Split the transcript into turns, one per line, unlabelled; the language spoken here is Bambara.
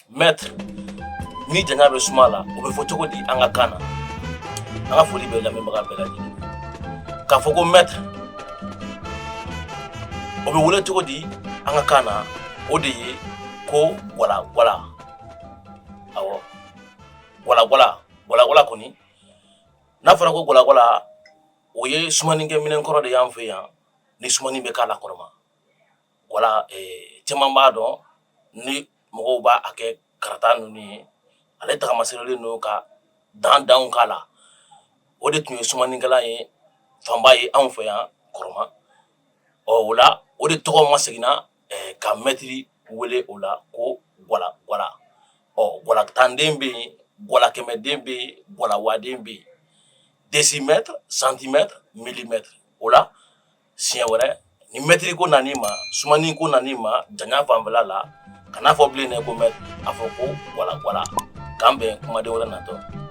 Mètre ni janya bɛ suma la, o bɛ fɔ cogo di an ka kan na? An ka foli bɛ lamɛnbaga bɛɛ lajɛlen. K'a fɔ ko mètre, o bɛ wele cogo di an ka kan na? O de ye ko gwalagwala. Awɔ, gwalagwala, gwalagwala kɔni, n'a fɔra ko gwalagwala, o ye sumanikɛ minɛn kɔrɔ de y'an fɛ yan, ni sumani bɛ k'a la kɔrɔma. Wala caman b'a dɔn, ni mɔgɔw b'a a kɛ karata ninnu ye, ale tagamaselen don ka dan danw k'a la. O de tun ye sumanikɛlan ye fanba ye anw fɛ yan kɔrɔma. Ɔ, o la, o de tɔgɔ ma seginna ka mɛtiri wele o la ko gwala gwala. Ɔ, gwala tanden bɛ yen, gwala kɛmɛden bɛ yen, gwala waaden bɛ yen, décimètre, centimètre, millimètre. O la, siɲɛ wɛrɛ ni mɛtiri ko nan'i ma, sumani ko nan'i ma janya fanfɛla la, kan'a fɔ bilen dɛ ko mètre, a fɔ ko gwala gwala. K'an bɛn kumaden wɛrɛ natɔ.